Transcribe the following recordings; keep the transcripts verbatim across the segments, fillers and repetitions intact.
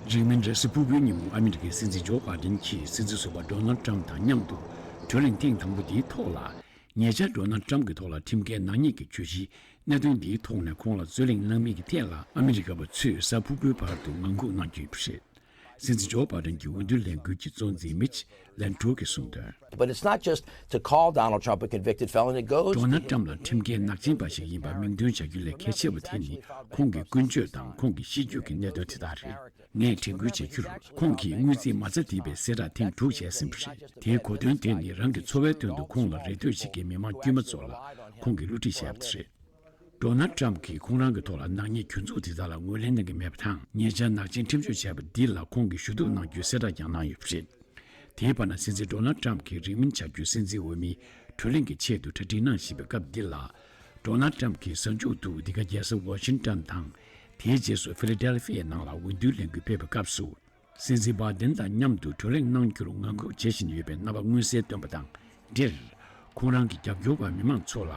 རིང་མིན་རེས་གཟའ་ཕུར་བུའི་ཉིན་མོ་ཨ་མི་རི་ཀའི་སྲིད་འཛིན་ཇོ་བྷའི་ཌེན་གྱིས་སྲིད་འཛིན་ཟུར་པ་ཌོ་ནལ་ཌི་ཊརམ་ཕི་དང་མཉམ་དུ་གྲོས་གླེང་ཐེངས་དང་པོ་འདིའི་ཐོག་ལ། ཉེ་ཆར་ཌོ་ནལ་ཌི་ཊརམ་ཕི་གི་ཐོག་ལ་ཁྲིམས་འགལ་ནག་ཉེས་ཀྱི་གྱོད་གཞིའི་གནད་དོན་འདིའི་ཐོག་ནས་ཁོང་ལ་རྩོད་གླེང་གནང་མིན་གྱི་ཐད་ལ་ཨ་མི་རི་ཀ་པ་ཚོས་གཟའ་ཕུར་བུའི་བར་དུ་ངང་སྒུག་གནང་རྒྱུ་ཡིན་པ་རེད། སྲིད་འཛིན་ཇོ་བྷའི་ཌེན་གྱི་འོས་བསྡུ་ལས་འགུལ་གྱི་གཙོ་འཛིན་མིཆ་ལན་ཀྲོ་གིས་གསུངས་དོན། But it's not just to call Donald Trump a convicted felon. It goes ཌོ་ནལ་ཌི་ཊརམ་ཕི་ལ་ཁྲིམས་འགལ་ནག་ཅན་པ་ཞིག་ཡིན་པ་མིང་འདོན་བྱ་རྒྱུ་ལས་གལ་ཆེ་བ་དེ་ནི་ཁོང་གི་ཀུན་སྤྱོད་དང་ཁོང་གི་གཤིས་རྒྱུད་ཀྱི་གནད་དོན་དེ་དག་རེད། ངས་དྲན་སྐུལ་བྱ་རྒྱུར། ཁོང་གིས་དངུལ་རྩིས་མ་རྩ་འདྲེས་པའི་གསལ་བསྒྲགས་ཐེངས་དྲུག་བྱས་ཟིན་པ་རེད། དེའི་གོ་དོན་དེ་ནི་རང་གི་འཚོ་བའི་དོན་དུ་ཁོང་ལ་རེ་ལྟོས་བྱེད་མཁན་མི་མང་དཀྱུས་མ་ཚོ་ལ་ཁོང་གིས་བསླུ་བྲིད་བྱས་པ་དེ་རེད། ཌོ་ནལ་ཌི་ཊརམ་ཕི་གིས་ཁོང་རང་གི་ཐོག་ལ་ནག་ཉེས་གྱོད་འཛུགས་དེ་དག་ལ་ངོས་ལེན་གནང་གི་མེད་པ་དང་། ཉེ་ཆར་ནག་ཅན་ཁྲིམས་གཅོད་བྱས་པ་འདི་ལ་ཁོང་གིས་ཞུ་གཏུག་གནང་རྒྱུའི་གསལ་བསྒྲགས་ཀྱང་གནང་ཡོད་པ་རེད། དེའི་བར་ན་སྲིད་འཛིན་ཌོ་ནལ་ཌི་ཊརམ་ཕི་གིས་རིང་མིན་བྱ་རྒྱུའི་སྲིད་འཛིན་འོས་མིའི་གྲོས་གླེང་གི་ཆེད་དུ་གྲ་སྒྲིག་གནང་བཞིན་པའི་སྐབས་འདི་ལ། ཌོ་ནལ་ཌི་ཊརམ་ཕི་གིས་གཟའ་མཇུག་ཏུ་འདི་ག་རྒྱལ་ས་ཝ་ཤིང་ཊོན་དང་། དེའི་རྗེས་སུ་ཕི་ལ་ཌེལ་ཕི་ཡའི་ནང་ལ་འོས་བསྡུའི་ལས་འགུལ་སྤེལ་བའི་སྐབས་སུ། སྲིད་འཛིན་བྷའི་ཌེན་དང་མཉམ་དུ་གྲོས་གླེང་གནང་རྒྱུར་ངང་སྒུག་བྱེད་བཞིན་ཡོད་པའི་རྣམ་པ་མངོན་གསལ་བཏོན་པ་དང་འབྲེལ། ཁོང་རང་གི་རྒྱབ་སྐྱོར་བ་མི་མང་ཚོ་ལ་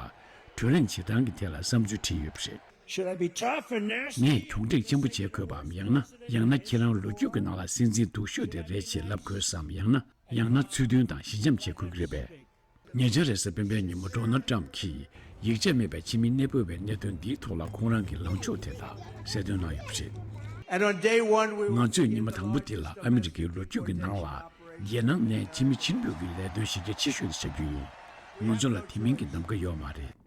གྲོས་གླེང་བྱེད་སྟངས་ཀྱི་ཐད་ལ་བསམ་ཚུལ་བྲིས་ཡོད་པ་རེད། Should I be tough and nasty? ངས་གྱོང་ཁྲིག་ཆེན་པོ་བྱེད་དགོས་པའམ། ཡང་ན། ཡང་ན་ཁྱེད་རང་ལོ་རྒྱུས་ཀྱི་ནང་ལ་སྲིད་འཛིན་སྡུག་ཤོས་དེ་རེད་ཅེས་ལབ་དགོས་སམ། ཡང་ན། ཡང་ན་ཚུལ་མཐུན་དང་ཞི་འཇམ་བྱེད་དགོས་ཀྱི་རེད་པས། ཉེ་ཆར་རེས་གཟའ་སྤེན་པའི་ཉིན་མོ་ཌོ་ནལ་ཌི་ཊརམ་ཕི་གིས་ཡིག་ཆ་མེད་པའི་ཕྱི་མི་གནས་སྤོས་པའི་གནད་དོན་འདིའི་ཐོག་ལ་ཁོང་རང་གི་ལངས་ཕྱོགས་དེ་དག་གསལ་སྟོན་གནང་ཡོད་པ་རེད། And on day one, we were ང་ཚོས་ཉི་མ་དང་པོ་འདི་ལ་ཨ་མི་རི་ཀའི་ལོ་རྒྱུས་ཀྱི་ནང་ལ་རྒྱལ་ནང་ནས་ཕྱི་མི་ཕྱིར་འབུད་ཀྱི་ལས་དོན་གཞི་རྒྱ་ཆེ་ཤོས་དེ་བྱ་རྒྱུ་ཡིན། ང་ཚོ་ལ་དེ་མིན་གྱི་གདམ་ག་ཡོད་མ་རེད།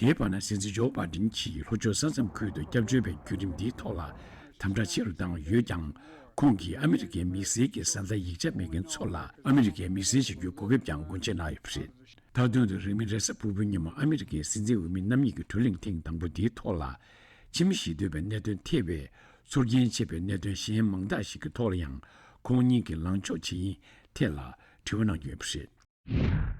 དེའི་བར་ན་སྲིད་འཛིན་ཇོ་བྷའི་ཌེན་གྱིས་ལྷོ་ཕྱོགས་ས་མཚམས་ཁུལ་དུ་སྐྱབས་བཅོལ་བའི་བརྒྱུད་རིམ་འདིའི་ཐོག་ལ་དམ་དྲག་ཆེ་རུ་བཏང་ཡོད་ཀྱང་། ཁོང་གིས་ཨ་མི་རི་ཀའི་མི་སེར་གྱི་བཟའ་ཟླ་ཡིག་ཆ་མེད་མཁན་ཚོ་ལ་ཨ་མི་རི་ཀའི་མི་སེར་བྱེད་རྒྱུའི་གོ་སྐབས་ཀྱང་སྒོ་འབྱེད་གནང་ཡོད་པ་རེད། མཐའ་དོན་དུ་རིང་མིན་རེས་གཟའ་ཕུར་བུའི་ཉིན་མོ་ཨ་མི་རི་ཀའི་སྲིད་འཛིན་འོས་མི་རྣམ་གཉིས་ཀྱི་གྲོས་གླེང་ཐེངས་དང་པོ་འདིའི་ཐོག་ལ། ཕྱི་མི་ཞི་འདོད་པའི་གནད་དོན་ཐེ་བའི་ཚོར་སྐྱེན་ཆེ་བའི་གནད་དོན་གཞན་མང་དག་ཞིག་གི་ཐོག་ལ་ཡང་ཁོང་གཉིས་ཀྱི་ལངས་ཕྱོགས་ཇི་ཡིན་ཐད་ལ་དྲི་བ་གནང་རྒྱུ་ཡོད་པ་རེད།